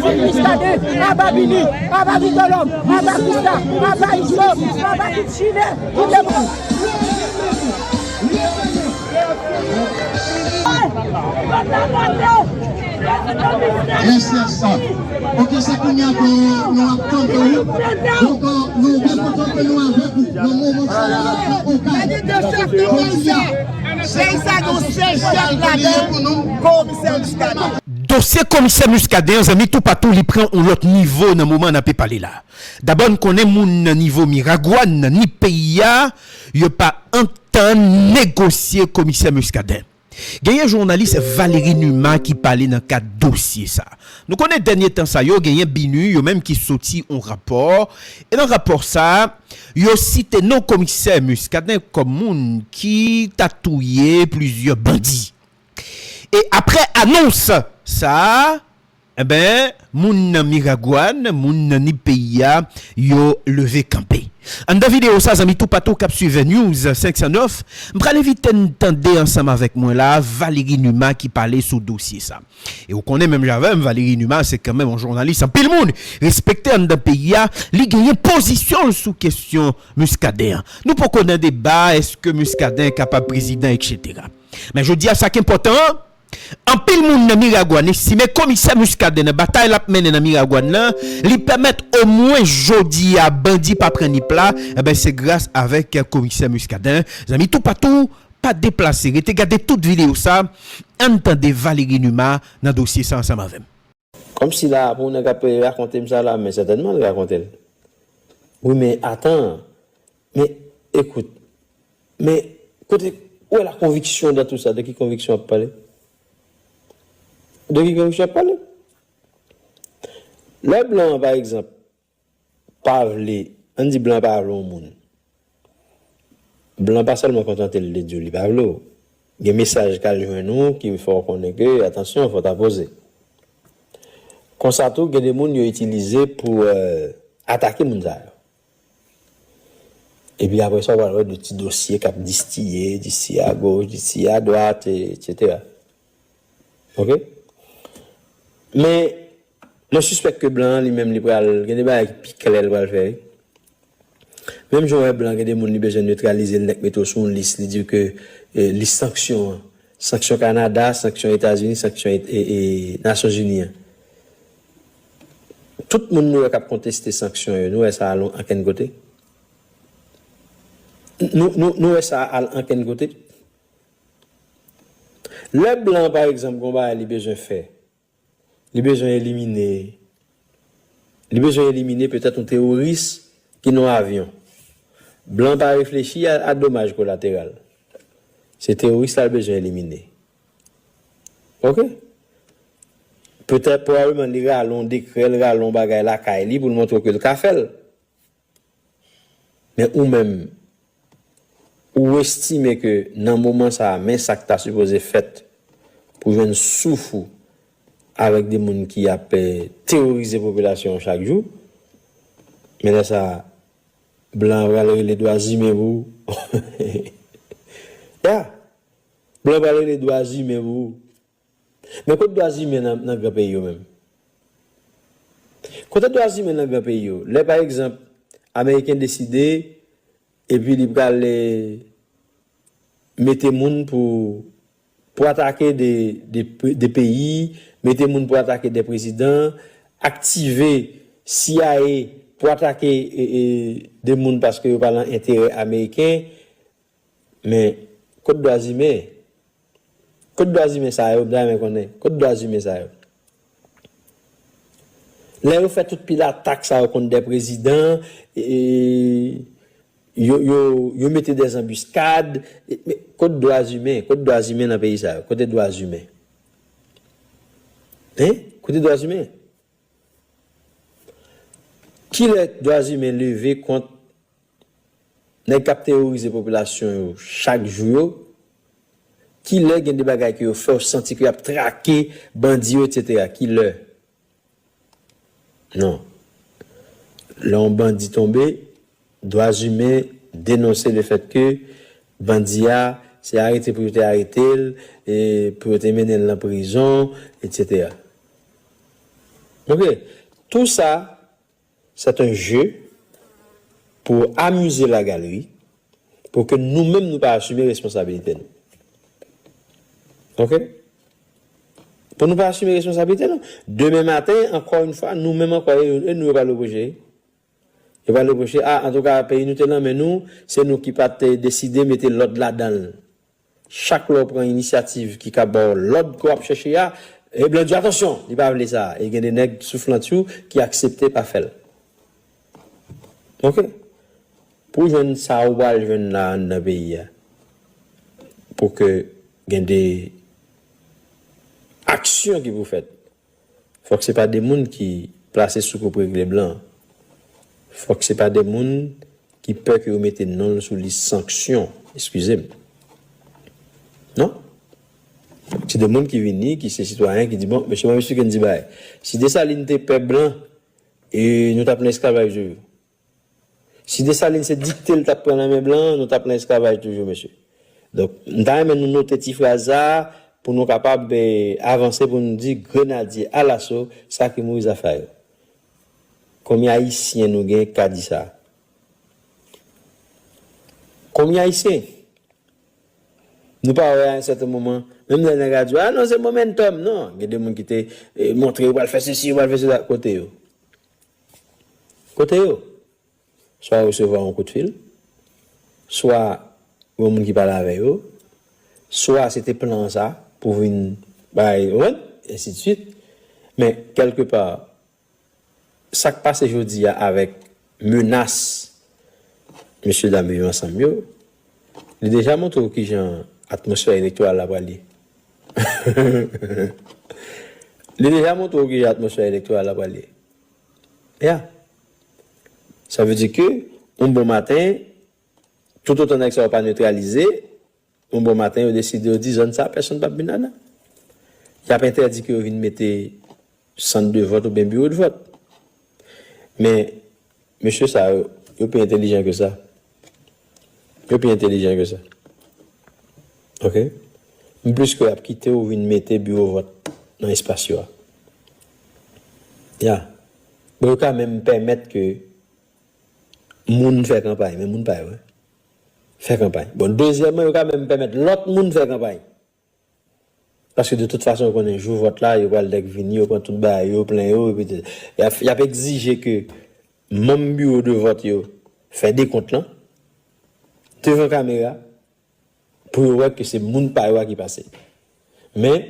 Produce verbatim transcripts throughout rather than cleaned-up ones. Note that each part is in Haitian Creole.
Miskaden, aba Bini, aba Vitelhomme, aba Christa, aba Izo, aba tout chimè, tout demonn. Yes, yes. Ok, se kounye a ke nou ap tande wi. Donk, nou byen kontan ke nou avèk ou nan moman sa a nan Okay. Jodi a, se yon sèl bagay ke nou ye pou nou. Dosye Komisè Muscadin an, zanmi, toupatou li pran yon lòt nivo nan moman n ape pale la. Dabò n konnen moun nan nivo Miragwàn nan ni peyi a, yo pa antann negosye Komisè Muscadin. Genyen jounalis Valéry Numa ki pale nan kad dosye sa. Nou konnen dènye tan sa yo genyen BINUH yo menm ki soti yon rapò, e nan rapò sa, yo site non Komisè Muscadin kòm moun ki ta touye plizyè bandi. E aprè anons sa, enben, moun nan Miragwàn, moun nan ni peyi a, yo leve kanpe. Anndan videyo sa, zanmi toupatou k ap swiv News senk san nèf, m pral envite n tande ansanm avèk mwen la Valéry Numa ki pale sou dosye sa. E ou konnen menm jan avè m, Valéry Numa se kanmenm yon jounalis anpil moun respekte anndan peyi a, li genyen pozisyon l sou kesyon Muscadin an. Nou poko nan deba èske Muscadin kapab prezidan, etsetera. Men jodi a sa k enpòtan an, anpil moun nan Miragwàn estime Komisè Muscadin nan batay l ap mennen nan Miragwàn nan, li pèmèt omwen jodi a bandi pa pran nip la, enben se gras avèk Komisè Muscadin. Zanmi toupatou, pa deplase, rete gade tout videyo sa, ann tande Valéry Numa nan dosye sa ansanm avè m. Kòmsi la pou nèg ap rakonte m sa la, men sètènman l rakonte l. Wi, men atan, men ekout, men kote, où est la conviction dans tout ça? De ki konviksyon ap pale? De ki konviksyon ap pale? Lè blan an, pa egzanp, pa vle, ann di blan pa vle yon moun. Blan pa sèlman kontante l de di w li pa vle w. Gen mesaj k al jwenn ou ki fè w konnen ke, atansyon, fò w ta poze. Konsa tou, gen de moun yo itilize pou atake moun sa yo. Epi apre sa, w pral wè de ti dosye k ap distiye, distiye agoch, distiye adwat, etsetera. Oke? Men, mwen sispèk ke blan an, li menm, li pral gen de bagay ki pi klè l pral fè, wi. Menm jan w wè blan, gen de moun li bezwen netralize l nèt, mete w sou yon lis, li di ke lis sanksyon an, sanksyon Kanada, sanksyon Etazini, sanksyon Nasyonzini an. Tout moun nou wè k ap konteste sanksyon yo, nou wè sa al ankenn kote? Nou, nou, nou wè sa al ankenn kote? Lè blan, pa egzanp, gen yon bagay li bezwen fè, li bezwen elimine, li bezwen elimine petèt yon teworis ki nan yon avyon. Blan pa reflechi a, a domaj kolateral. Se teworis la l bezwen elimine. Oke? Petèt, pwobableman, li rale yon dekrè, li rale yon bagay lakay li pou l montre w ke l ka fè l. Men ou menm, ou estime ke nan moman sa a, men sa k ta sipoze fèt pou jwenn souf ou avèk de moun ki ap teworize popilasyon an chak jou, men lè sa a, blan an pral rele dwa zimen pou ou. Ya! Blan an pral rele dwa zimen pou ou. Men kote dwa zimen nan, nan gran peyi yo menm? Kote dwa zimen nan gran peyi yo? Lè, pa egzanp, Ameriken deside, epi li pral mete moun pou, pou atake de, de, de peyi, mete moun pou atake de prezidan, aktive C I A pou atake e, e, de moun paske yo pa nan enterè ameriken. Men, kote dwa zimen? Kote dwa zimen sa yo? M ta renmen konnen. Kote dwa zimen sa yo? Lè yo fè tout pil atak sa yo kont de prezidan, e, yo, yo, yo mete de zanbiskad, e, men, kote dwa zimen? Kote dwa zimen nan peyi sa yo? Kote dwa zimen? Hein? Kote dwa zimen? Kilè dwa zimen leve kont nèg k ap teworize popilasyon yo chak jou yo? Kilè gen de bagay ke yo fè w santi ke y ap trake bandi yo, etsetera? Kilè? Non. Lè yon bandi tonbe, dwa zimen denonse lefèt ke bandi a, se arete pou yo te arete l, e pou yo te mennen l nan prizon, etsetera. Ok, tout sa, c'est un jeu pour amuser la galerie, pour que nou menm nou pa asime responsabilite nou. Ok? Pou nou pa asime responsabilite nou. Demen maten, ankò yon fwa, nou menm ankò, e nou yo pral repwoche. Yo pral repwoche, a, antouka, peyi nou te nan men nou, se nou ki pa te deside mete lòd ladan l. Chak lè w pran inisyativ ki ka ba w lòd ke w ap chèche a, e blan di, atansyon, li pa vle sa. E gen de nèg souflantyou ki aksepte pa fè l. Ok? Pou w jwenn sa ou pral jwenn la anndan peyi a, pou ke gen de aksyon ki pou fèt, fòk se pa de moun ki plase sou koup regle blan. Fòk se pa de moun ki pè ke yo mete non l sou lis sanksyon. Eskize m. Non? Se de moun ki vini, ki se sitwayen, ki di, bon, mesye, mwen, mesye Ken di bagay. Si Desalin te pè blan, e nou t ap nan esklavaj toujou. Si Desalin se dikte l t ap pran nan men blan, nou t ap nan esklavaj toujou, mesye. Donk, m ta renmen nou note ti fraz sa a pou nou kapab, eh, avanse pou nou di, Grenadye alaso, sa ki mouri zafè yo. Konbyen Ayisyen nou gen k ka di sa? Konbyen Ayisyen? Nou pa wè a yon sèten moman, menm lè nèg la di, a non, se momentum, non. Gen de moun ki te, eh, montre yo pral fè sesi, yo pral fè sela, kote yo? Kote yo? Swa yo resevwa yon kout fil, swa yon moun ki pale avè yo, swa se te plan sa pou vin bay, ou konprann? Ensi de swit. Men, kèlkepa, sa k pase jodi a avèk menas mesye dam Viv Ansanm yo, li deja montre w kijan atmosfè elektoral la pral ye. Li deja montre w kijan atmosfè elektoral la pral ye. Ya. Sa vle di ke, yon bon maten, toutotan nèg sa yo pa netralize, yon bon maten, yo deside, yo di, zòn sa, pèsonn p ap vin ladan. Y ap entèdi ke yo vin mete sant de vòt oubyen biwo de vòt. Men, mesye sa yo, yo pi entèlijan ke sa. Yo pi entèlijan ke sa. Ok? M plis ke y ap kite w vin mete biwo vòt nan espas yo a. Ya. Bon, yo ka menm pèmèt ke moun fè kanpay, men moun pa yo, wi. Fè kanpay. Bon, dezyèmman, yo ka menm pèmèt lòt moun fè kanpay. Paske de tout fason, yo konnen jou vòt la, yo pral nèg vini, yo pran tout bagay yo, plen yo, epi y ap, y ap egzije ke manm biwo de vòt yo fè dekont lan devan kamera pou yo wè ke se moun pa yo a ki pase. Men,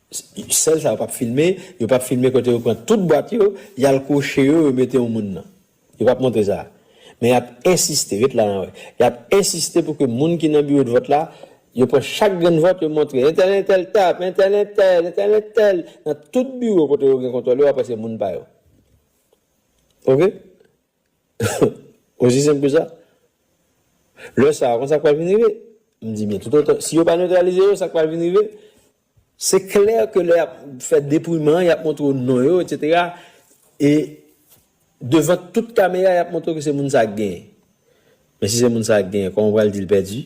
sèl sa yo p ap filme, yo p ap filme kote yo pran tout bwat yo, y al kwoche yo, yo mete yon moun nan. Yo p ap montre sa. Men y ap ensiste, ret la n a wè. Y ap ensiste pou ke moun ki nan biwo de vòt la, yo pran chak grenn vòt, yo montre entèl, entèl tap, entèl, entèl, entèl, entèl. Nan tout biwo kote yo gen kontwòl yo, w ap wè se moun pa yo. Ok? Osi senp ke sa. Lè sa a, konn sa k pral vin rive? M di byen, toutotan, si yo pa netralize yo, sa k pral vin rive? Se klè ke lè y ap fè depouyeman an, y ap montre w non yo, etsetera. E devan tout kamera, y ap montre w ke se moun sa a k genyen. Men si se moun sa a k genyen, kòman w pral di l pèdi?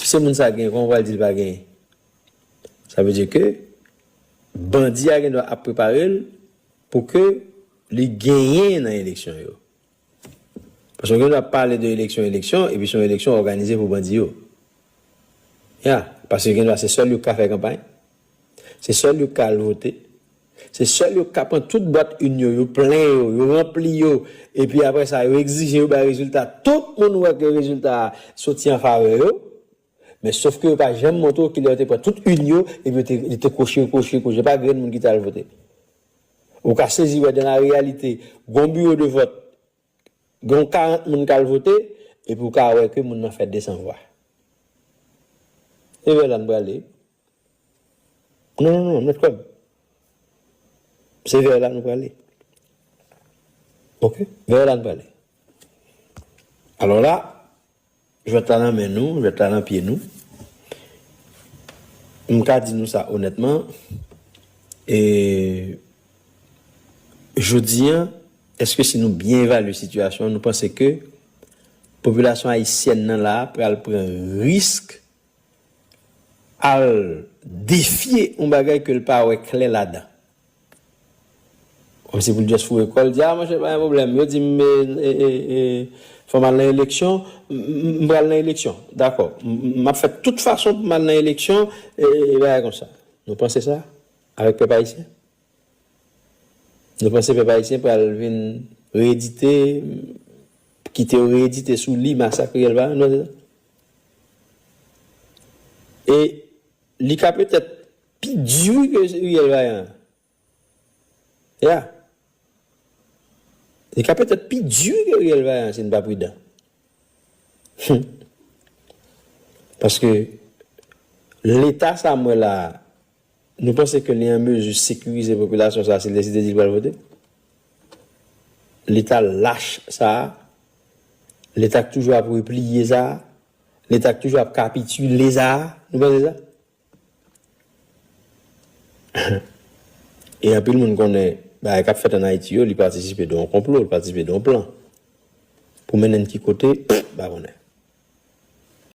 Si se moun sa a k genyen, kòman w pral di l pa genyen? Sa vle di ke bandi a gen dwa ap prepare l pou ke li genyen nan eleksyon yo. Paske w gen dwa pale de eleksyon, eleksyon, epi se yon eleksyon òganize pou bandi yo. Ya, paske gen dwa se sèl yo k ka fè kanpay. Se sèl yo k ka al vote. Se sèl yo k ka pran tout bwat ün yo, yo plen yo, yo ranpli yo. Epi apre sa, yo egzije yo bay rezilta. Tout moun wè ke rezilta a soti an favè yo. Men sof ke yo pa janm montre w kilè yo te pran tout ün yo, epi yo te, yo te kwoche, kwoche, kwoche. Pa grenn moun ki te al vote. Ou ka sezi wè, dans la réalité, gon biwo de vòt, gon karant moun k al vote, epi ou ka wè ke moun nan fè de san vwa. E vè la n prale. Non, non, non, mèt kòb. Se vè la nou prale. Ok? Vè la nou prale. Alò la, jwèt la nan men nou, jwèt la nan pye nou. M ka di nou sa onètman, e jodi a, èske si nou byen evalye sitiyasyon an, nou panse ke popilasyon ayisyèn nan la a pral pran risk al defye yon bagay ke l pa wè klè ladan? Kòmsi pou l just foure kò l, di, a, monchè, pa gen pwoblèm. Yo di m, e, e, e, e, fò m al nan eleksyon, m, m, m pral nan eleksyon. Dakò. M, m, m ap fè tout fason pou m al nan eleksyon, e, e, e bagay konsa. Nou panse sa? Avèk pèp ayisyen? Nou panse pèp ayisyen pral vin reyedite, kite yo reyedite sou li, masakre Riyèl Vayan? Nou panse sa? E li ka petèt pi di ke Riyèl Vayan. Ya. Li ka petèt pi di ke Riyèl Vayan si n pa pridan. Paske leta sa m wè la a, nou panse ke li an mezi sekirize popilasyon sa a si l deside di l pral vote? Leta lach sa a, leta k toujou ap repliye sa a, leta k toujou ap kapitile sa a, nou panse sa? E anpil moun konnen bagay k ap fèt ann Ayiti yo, li patisipe de yon konplo, li patisipe de yon plan. Pou mennen n ki kote, m pa konnen.